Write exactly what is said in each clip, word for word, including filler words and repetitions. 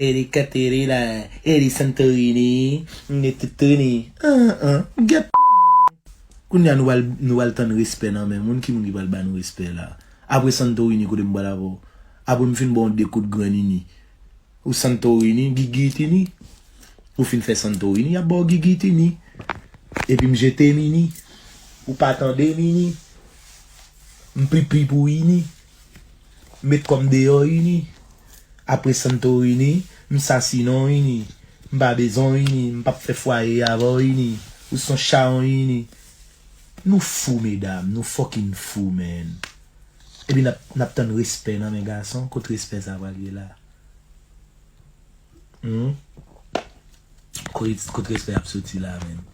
Eri Katerina, Eri Santorini, ne Toutouni. An, an, gèt. Kounye a nou pral, nou pral tann respè nan men moun. Ki moun ki pral ba nou respè la? Apre Santorini, kote m pral avè w? Apre m fin ba w de kout grenn ini. Ou Santorini, Gigi Tini. Ou fin fè Santorini, y ap ba w Gigi Tini. Epi m jete m ini. Ou pa tande m ini. M pipi pou ini. M met kò m deyò ini. Apre Santorini, m sasinon ini. M pa bezwen w ini. M p ap fè fwaye avè w ini. Ou son chawon ini. Nou fou, medam. Nou fucking fou, man. Epi n ap, n ap tann respè nan men gason. Kot respè sa pral ye la? Hmm? Kot, kot respè ap soti la, menm?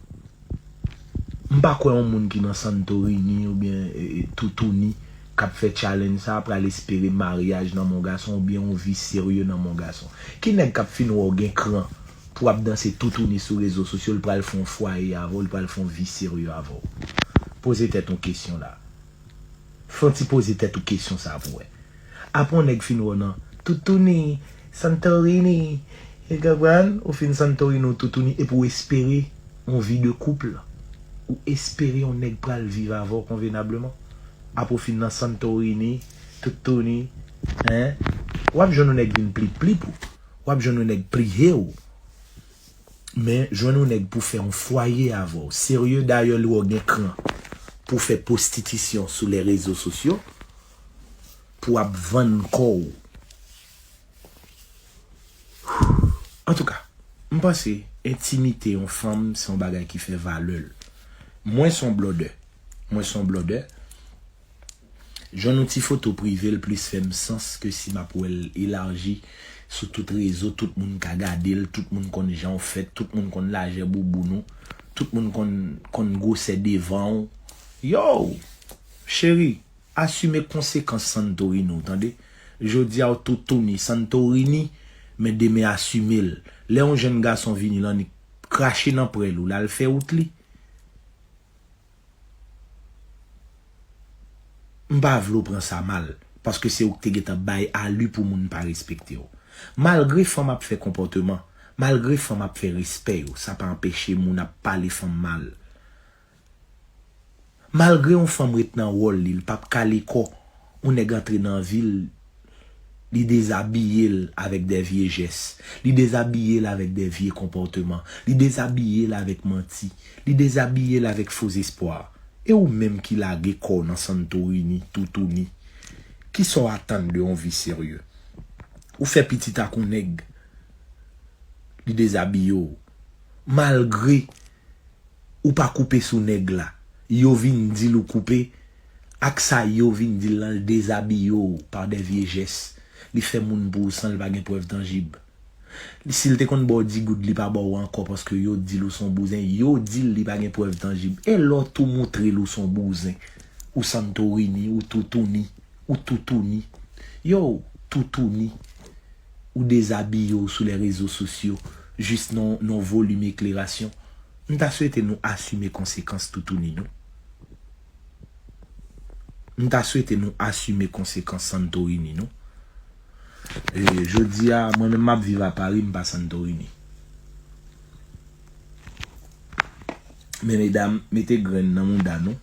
M pa kwè yon moun ki nan Santorini oubyen e, e, Toutouni k ap fè challenge sa pral espere maryaj nan men yon gason oubyen yon vi serye nan men yon gason. Ki nèg k ap fin wè w gen kran pou w ap danse Toutouni sou rezo sosyo, l pral fè yon fwaye avè w, l pral fè yon vi serye avè w? Poze tèt ou kesyon la. Fè yon ti poze tèt ou kesyon sa pou wè. Apre yon nèg fin wè w nan Toutouni, Santorini, e konprann, ou fin Santorini ou Toutouni epi w espere yon vi de koup, ou espere yon nèg pral viv avè w konvenableman. Apre w fin nan Santorini, Toutouni, en, w ap jwenn yon nèg vin plip plip ou, w ap jwenn yon nèg pliye w. Men jwenn yon nèg pou fè yon fwaye avè w. Serye, dayè li wè w gen kran pou fè pwostitisyon sou lè rezo sosyo, pou w ap vann kò w. Antouka, m panse entimite yon fanm se yon bagay ki fè valè l. Mwen se yon blòdè. Mwen se yon blòdè. Jwenn yon ti foto prive l plis fè m sans ke si m ap wè l elaji sou tout rezo, tout moun ka gade l, tout moun konn jan w fèt, tout moun konn lajè bouboun ou, tout moun konn, konn gwosè devan w. Yo! Cheri, asime konsekans Santorini w, tande? Jodi a w Toutouni, Santorini, men demen asime l. Lè yon jèn gason vini l annik krache nan prèl ou, l al fè wout li. M pa vle w pran sa mal, paske se ou k te gentan bay ali pou moun pa respekte w. Malgre fanm ap fè konpòteman, malgre fanm ap fè respè yo, sa pa anpeche moun ap pale fanm mal. Malgre yon fanm ret nan wòl li, l p ap kale kò, yon nèg antre nan vi l, li dezabiye l avèk de vye jès, li dezabiye l avèk de vye konpòteman, li dezabiye l avèk manti, li dezabiye l avèk fo zespwa. E ou menm ki lage kò w nan Santorini, Toutouni, kisa w atann de yon vi serye? Ou fè pitit ak yon nèg, li dezabiye w. Malgre ou pa koupe sou nèg la, yo vin di l ou koupe, ak sa yo vin di l lan, l dezabiye w pa de vye jès. Li fè moun pou ou san l pa gen prèv tanjib. Si l te konn ba w di goud, li pa ba w ankò paske yo di l ou se yon bouzen. Yo di l li pa gen prèv tanjib. E lè w tou moutre l ou se yon bouzen, ou Santorini, ou Toutouni, ou Toutouni. Yo, Toutouni, ou dezabiye w sou lè rezo sosyo, jis nan, nan volim eklerasyon. M ta swete nou asime konsekans Toutouni nou. M ta swete nou asime konsekans Santorini nou. E, jodi a, mwen menm m ap viv a Pari, m pa Santorini. Men medam, mete grenn nan mouda nou.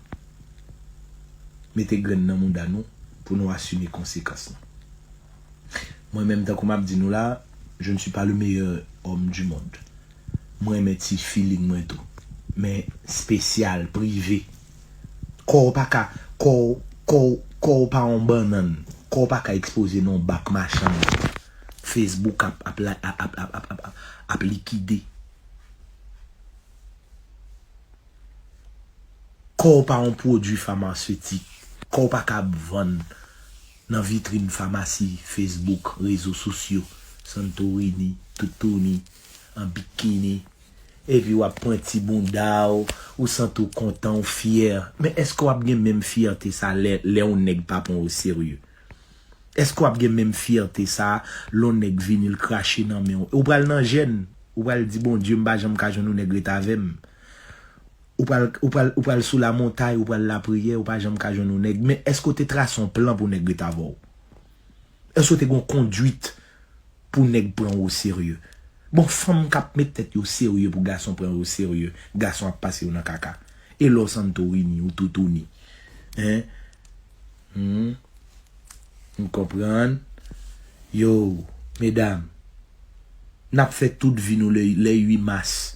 Mete grenn nan mouda nou pou nou asime konsekans lan. Mwen menm, tankou m ap di nou la, je ne suis pas le meilleur homme du monde. Mwen renmen ti feeling mwen tou. Men espesyal, prive. Kò w pa ka, kò w, kò w, kò w pa yon bannann. Kò w pa ka ekspoze nan yon bak machann. Facebook ap, ap, la- ap, ap, ap, ap, ap, ap, ap likide. Kò w pa yon pwodui famasetik. Kò w pa ka ap vann nan vitrin famasi, Facebook, rezo sosyo, Santorini, Toutouni, an bikini. Epi w ap pwenti bounda w, ou santi w kontan, w fyè. Men èske w ap gen menm fyète sa lè, lè yon nèg pa pran w oserye? Èske w ap gen menm fyète sa lè yon nèg vini l krache nan men w? Ou pral nan jèn, ou pral di, Bondye, m pa janm ka jwenn yon nèg ret avè m. Ou pral, ou pral, ou pral sou lamontay, ou pral lapriyè, ou pa janm ka jwenn yon nèg. Men èske w te trase yon plan pou nèg ret avè w? Èske w te gen yon konduit pou nèg pran w o serye. Bon, fanm k ap met tèt yo serye pou gason pran yo serye, gason ap pase yo nan kaka. E lè w Santorini, ou toutouni. Hein? Hmm. M konprann. Yo, medam, n ap fè tout vi nou le, le uit mas.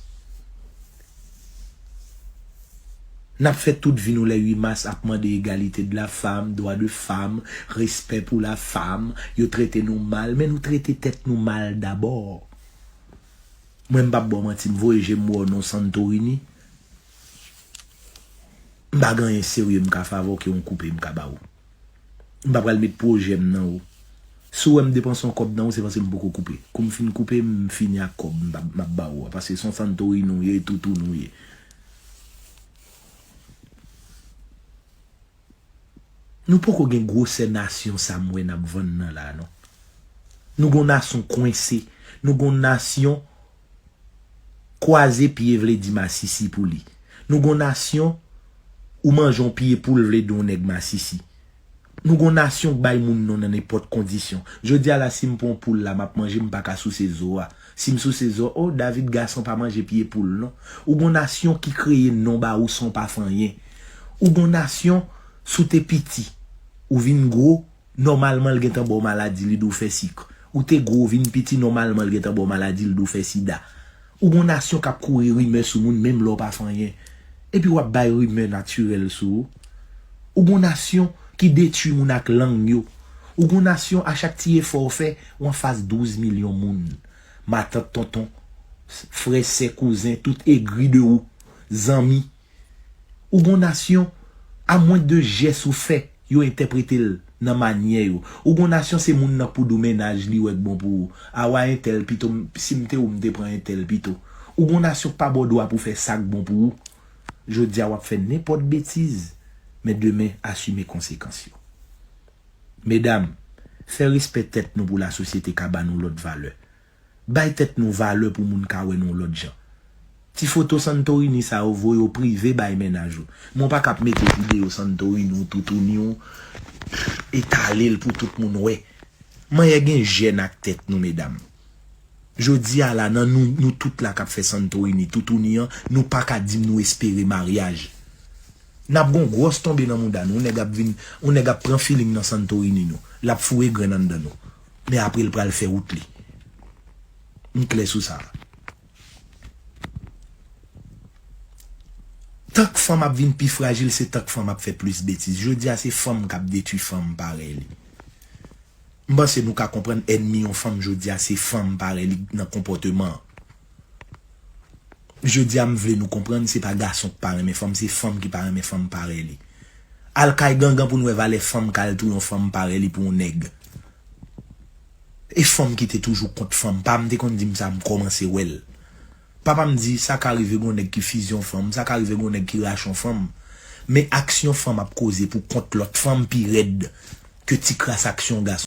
N ap fè tout vi nou le uit mas ap mande egalite de la femme, droit de femme, respè pou la femme. Yo trete nou mal, men nou trete tèt nou mal dabò. Mwen, m p ap ba w manti, m voye je m wè w nan Santorini. M pa gen anyen serye m ka fè avè w ke yon koupe m ka ba ou. M pa pral met pwojè m nan ou. Si w wè m depanse yon kòb nan ou, se paske m poko koupe. Kou m fin koupe, m fini ak kòb m ap, m ap ba ou a. Paske se yon Santorini ou ye, toutouni ou ye. Nou poko gen gwosè nasyon sa m wè n ap vann nan la, non. Nou gon nasyon kwense. Nou gon nasyon kwaze pye vle di masisi pou li. Nou gon nasyon ou manje yon pye poul vle di yon nèg masisi. Nou gon nasyon k bay moun non nan nenpòt kondisyon. Jodi a la, si m pran yon poul la, m ap manje, m pa ka souse zo a. Si m souse zo, oh, David gason pa manje pye poul, non. Ou gon nasyon ki kreye non ba ou san w pa fè anyen. Ou gon nasyon, si w te piti, ou vin gwo, nòmalman l gentan ba w maladi, li di w fè sik. Ou te gwo, ou vin piti, nòmalman l gentan ba w maladi, li di w fè sida. Ou gon nasyon k ap kouri rimè sou moun, menm lè w pa fè anyen. Epi w ap bay rimè natirèl sou ou. Ou gon nasyon ki detwi moun ak lang yo. Ou gon nasyon, a chak ti efò w fè, w anfas douz milyon moun. Matant, tonton, frè, sè, kouzen, tout egri de ou, zanmi. Ou gon nasyon, a mwen de jès ou fè, yo entèprete l nan manyè yo. Ou gon nasyon, se moun nan k pou di w mennaj li wè k bon pou ou. A wa entèl pito, m- si m te ou, m te pran entèl pito. Ou gon nasyon k pa ba w dwa pou w fè sa k bon pou ou. Jodi a, w ap fè nenpòt betiz, men demen, asime konsekans yo. Medam, fè respè tèt nou pou lasosyete ka ba nou lòt valè. Bay tèt nou valè pou moun ka wè nou lòt jan. Ti foto Santorini sa yo voye w prive bay mennaj ou. Men w pa ka ap mete videyo Santorini w, toutouni w, etale l pou tout moun wè. Manyè gen jèn ak tèt nou, medam. Jodi a la, nan nou, nou tout la k ap fè Santorini, toutouni an, nou pa ka di m nou espere maryaj. N ap gon gwòs tonbe nan mouda nou. Yon nèg ap vin, yon nèg ap pran feeling nan Santorini nou. L ap foure grenn anndan nou. Men apre l pral fè wout li. M klè sou sa. Tank fanm ap vin pi frajil, se tank fanm ap fè plis betiz. Jodi a, se fanm k ap detwi fanm parèy li. M panse nou ka konprann ènmi yon fanm jodi a, se fanm parèy li nan konpòteman an. Jodi a, m vle nou konprann, se pa gason k pa renmen fanm, se fanm ki pa renmen fanm parèy li. Al kay gangan pou n wè valè fanm k al touye yon fanm parèy li pou yon nèg. E fanm ki te toujou kont fanm. Pa m te konn di m sa, m kòmanse wè l. Papa m di, sa ka rive gon nèg ki fizye yon fanm, sa ka rive gon nèg ki rache yon fanm. Men aksyon fanm ap koze pou kont lòt fanm pi rèd ke ti kras aksyon gason.